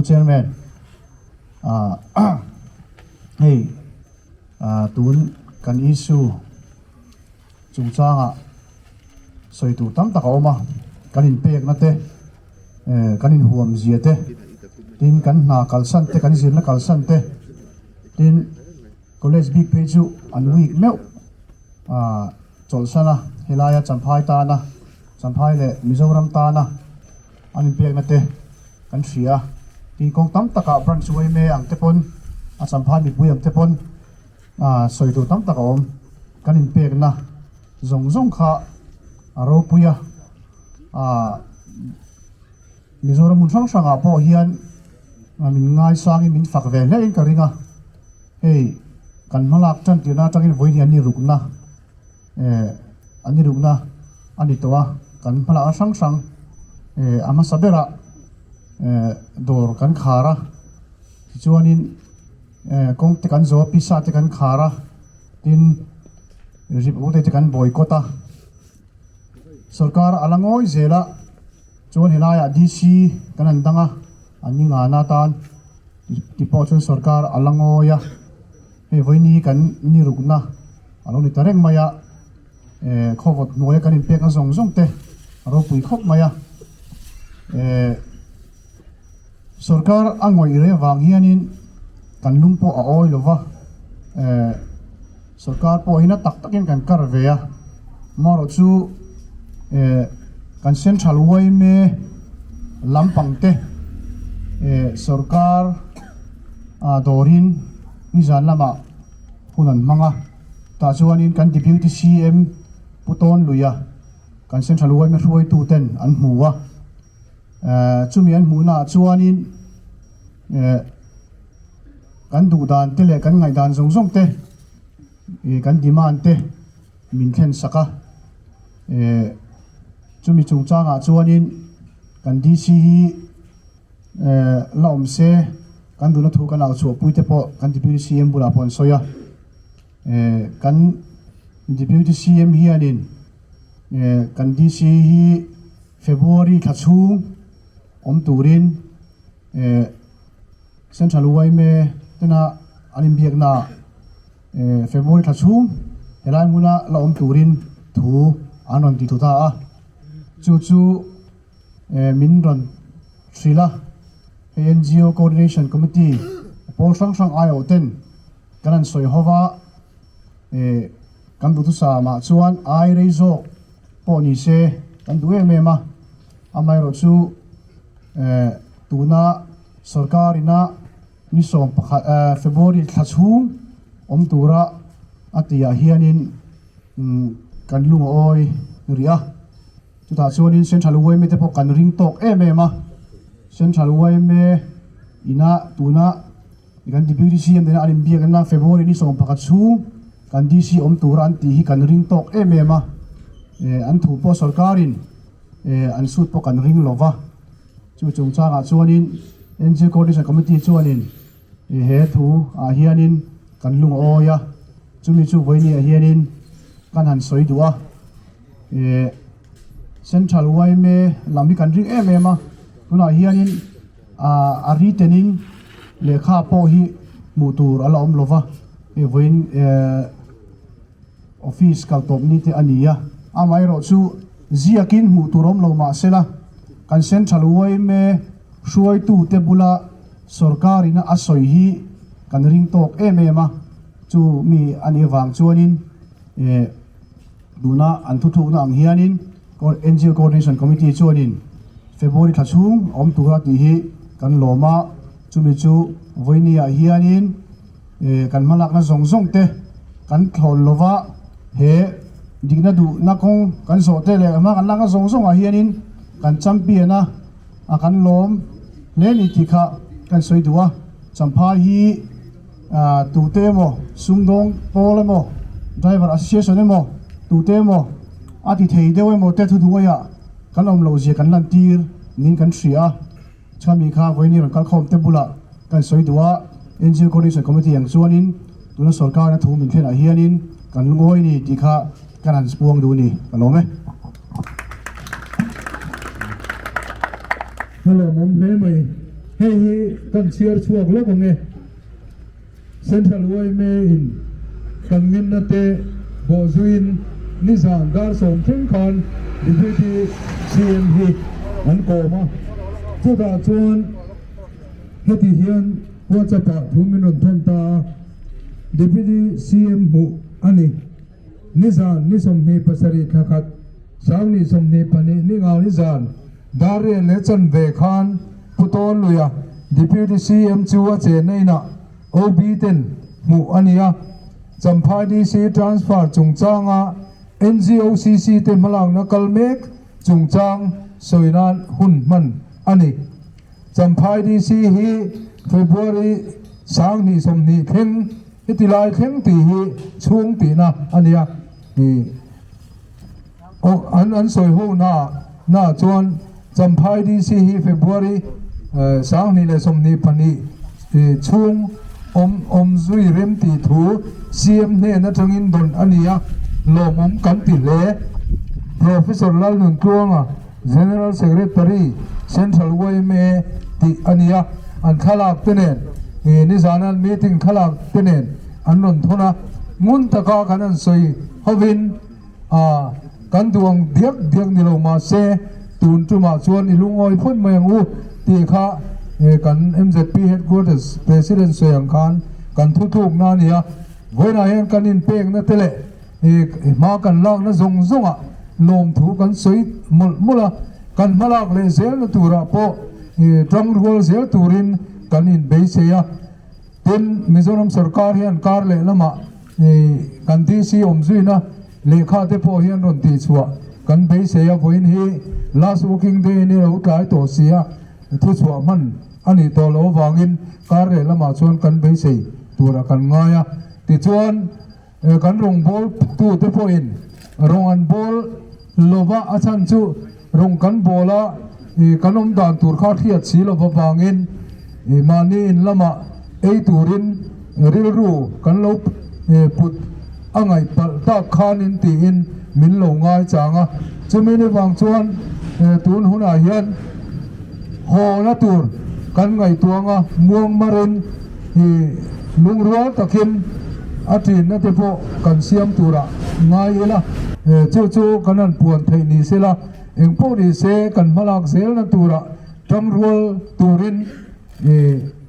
Chairman hei tun kan issue chungchangah sawi tur tam tak a awm a, kan inpekna te kan inhuam zia te tin kan hna kalsan te kan zirna kalsan te tin college bik phei chu an week meuh chawlhsan a helaia Champhai tana Champhai leh Mizoram tana an inpekna te kan hria a, tin kawng tam takah branch yma ang te pawn a Champhai mipui ang te pawn sawi tur tam tak a awm kan inpekna zawng zawng kha a ropui a Mizoram hmun hrang hrangah pawh hian min ngaisangin min fak ve hle in ka ring a hei kan hmalak tan tirna atangin vawiin hi an ni rukna eh an ni rukna a ni tawh a kan hmalak a hrang hrang eh a hmasa berah eh dawr kan khar a tichuanin eh kawng te kan zawh a pisa te kan khar a tin rip ute te kan boycott a. Sorkar a la ngawi zel a, chuan helaiah DC kan han dang a, an ni ngana atan ti pawh chuan sorkar a la ngawi a, hei vawiin hi kan ni rukna a lo ni ta reng mai a, eh khawvawt hnuaia kan inpekna zawng zawng te a ropui khawp mai a, eh sorkar a ngawih reng vang hianin kan lung pawh a awi lo va, eh. Sorkar pawh hi na tak takin kan kar ve a, amaherawh chu eh kan Central yma lampang te eh sorkar ah dawrin nizan lamah hun an hmang a, tah chuanin kan Deputy CM Pu Tawnluia kan Central yma hruaitu ten an hmu a, eh chumi an hmuhna ah chuanin eh. Kan duh dan te leh kan ngaihdan zawng zawng te ih kan demand te min thlen sak a, eh chumi chungchangah chuanin kan DC hi eh la awm se kan duhna thu kan au chhuahpui te pawh kan Deputy CM bulah pawh an sawi a, eh kan Deputy CM hianin eh kan DC hi February thla chhung awm turin eh. Central yma tena an inbiakna ah February thla chhung helai hmuna la awm turin thu an rawn ti thu ta a, chu chu min rawn hrilh a, hei NGO Coordination Committee pawl hrang hrang aiawh ten kan han sawi ho va, kan duhthusam ah chuan ai rei zawk pawh ni se kan duh em em a, amaherawhchu tuna Sorkar ina ni 11 February thla chhung awm tura a tihah hianin kan lungawi rih a, chutah chuanin Central yma te pawh kan ring tawk em em a, Central yma ina tuna kan Deputy CM nena an inbiak na February ni 11 chhung kan DC awm tura an tih hi kan ring tawk em em a, an thu pawh sorkarin an sut pawh kan ring lova. Chu chungchangah chuanin NGO Coordination Committee chuanin he thu ah hianin kan lungawi a, chumi chu vawinia hianin kan han sawi duh a, eh Central yma lam hi kan ring em em a, tunah hianin ah a written-in lehkha pawh hi hmuh tur a la awm lova, hei vawiin eh Office kal tawp ni te a ni a, amaherawhchu ziakin hmuh tur awm lo mah sela, kan Central yma hruaitute bula sorkarina a sawi hi kan ring tawk em em a, chu mi a nih avang chuanin eh tuna an thuthlukna ang hianin NGO Coordination Committee chuanin February thla chhung a awm tura tih hi kan lawm a, chumi chu vawinia hianin. Kan hmalakna zawng zawng te kan thlawn lova he dikna duhna kawng kan zawh te leh hma kan lakna zawng zawngah hianin kan champion a a kan lawm hle ni tih kha kan sawi duh a. Champhai hi tute emaw sumdawng pawl emaw driver association emaw tute emaw a ti thei deuh emaw te thuhnuaiah kan awm loh zia kan lantir niin kan hria a. Chhami kha vawiin rawn kalkhawm te bulah kan sawi duh a, NGO Coordination Committee ang chuanin tuna sorkarna thu min thlenah hianin kan lungawi ni tih kha kan han puang duh ni ka lawm e. Ka lawmawm hle mai. Hei hi kan chhiar chhuak lawk ang e. Central yma in kan ngenna te bawhzuiin nizan dar sawm thleng khan Deputy CM hi an kawm a, chutah chuan heti hian WhatsApp ah thu min rawn thawn ta a, Deputy CM hmuh a ni. Nizan ni 27 thla khat Sangni 22 ni nga nizan dar riat leh chanve khan Pu Tawnluia Deputy CM chu a chenna inah OB ten hmuh a ni a. Champhai DC transfer chungchanga NGOCC te hmalakna kal mek chungchang sawi nan hun hman a ni. Champhai DC hi February 2020 thleng heti lai thleng tih hi chhung tihna a nia. Aw an an sawi ho na na chuan Champhai DC hi February 2022 chhung awm awm zui rem tih thu CM hnen atangin dawn a ni a, lawmawm kan ti hle. Professor Lalnuntluanga, General Secretary, Central yma tih a ni a, an thlalak te nen nizana an meeting thlalak te nen an rawn thawn a, ngun taka kan han sawi hovin, A, kan duh ang diak diak ni lo mahse tun tumah chuan i lungawi phawt mai ang u tih kha kan MZP Headquarters President sawi ang khan kan thutlukna a ni a. Vawiinah hian kan inpekna te leh hma kan lakna zawng zawngah lawmthu kan sawi mawlh mawlh a, kan hmalak leh zelna turah pawh tangrual zel turin kan inbeisei a. Tin, Mizoram sorkar hian kar leh lamah kan DC awm zuina lehkha te pawh hian rawn tihchhuah kan beisei a, vawiin hi last working day ni lo tlai tawh si a, thuchhuah hman a nih tawh loh avangin kar leh lamah chuan kan beisei turah kan ngai a. Tichuan, kan rawngbâwl tute pawhin rawng an bâwl lova, a chhan chu rawng kan bâwl a, kan awm dan tur kha hriat si lo avangin mahni in lamah ei turin rilru kan lo put a ngaih palh tak khanin tiin min lo ngai chang a. Chumi ni vang chuan tun hunah hian hawna tur kan ngaihtuang a, muang marin lungrual takin a ṭinna te pawh kan siam turah ngai ila, chu chu kan han puan theih ni sela, engpawh ni se kan hmalak zelna turah ṭangrual turin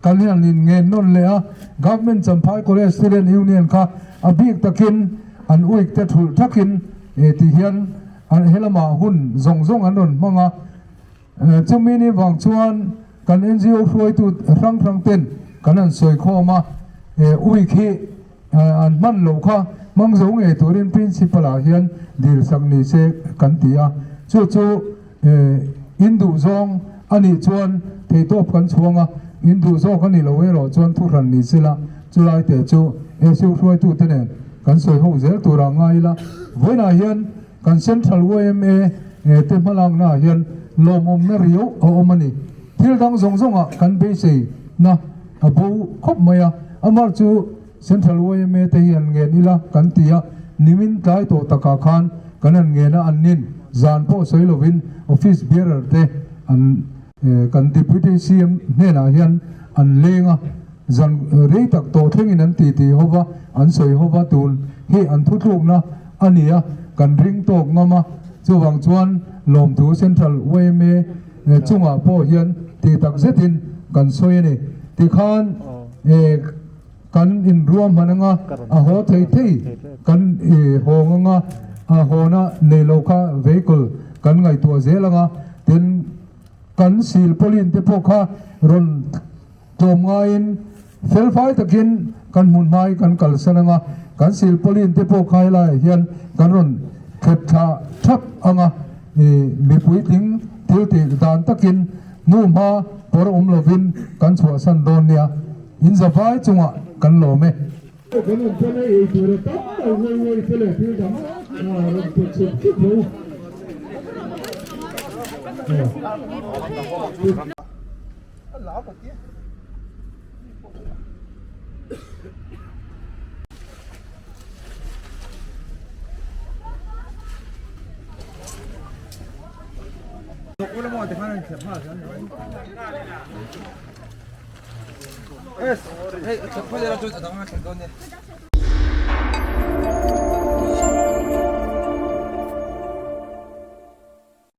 kan han inngen nawn leh a. Government Champhai College Student Union kha a bik takin an uik te thulh thakin ti hian helamah hun zawng zawng an rawn hmang a. Chumi ni vang chuan kan NGO hruaitu hrang hrang ten kan han sawi khawm a, week hi an hman loh kha hmang zo ngei turin Principal ah hian dil sak ni se kan ti a, chu chu in duh zawng a nih chuan theihtawp kan chhuang a, in duh zawk a nih loh erawh chuan thuhran ni sela chulai te chu SU hruaitu te nen kan sawi ho zel turah ngai ila, vawiinah hian Kan Central yma te hmalakna ah hian lawmawmna riau a awm a ni. Thil dang zawng zawngah kan beisei na a bo khawp mai a, amar chu Central yma te hi an ngen ila kan ti a, nimin tlai tawh takah khan kan han ngen a, an nin zan pawh sawi lovin Office Bearer te an Kan Deputy CM hnenah hian an leng a, zan rei tak tawh thlengin an titi ho va, an sawi ho va, tun hi an thutlukna a ni a, kan ring tawk ngam a, chuvang chuan lawmthu Central yma chungah pawh hian tih tak zetin kan sawi a ni. Tikhan kan inruahman anga a haw thei thei kan hawng anga a hawna nei lo kha vehicle kan ngaihtuah zel anga tin kan silpawlin te pawh kha rawn tlawm ngaiin felfai takin kan hmun hmai kan kalsan anga kan silpawlin te pawh kha helaiah hian kan rawn thlep thla thap anga mipui tling thil tih dan takin hnuhma pawr awm lovin kan chhuahsan dawn nia. In zavai chungah kan lawm e. Kan awm pawn a ei tur a tam mai ngawi ngawi te leh thil dang rawn put chhup chhup lo.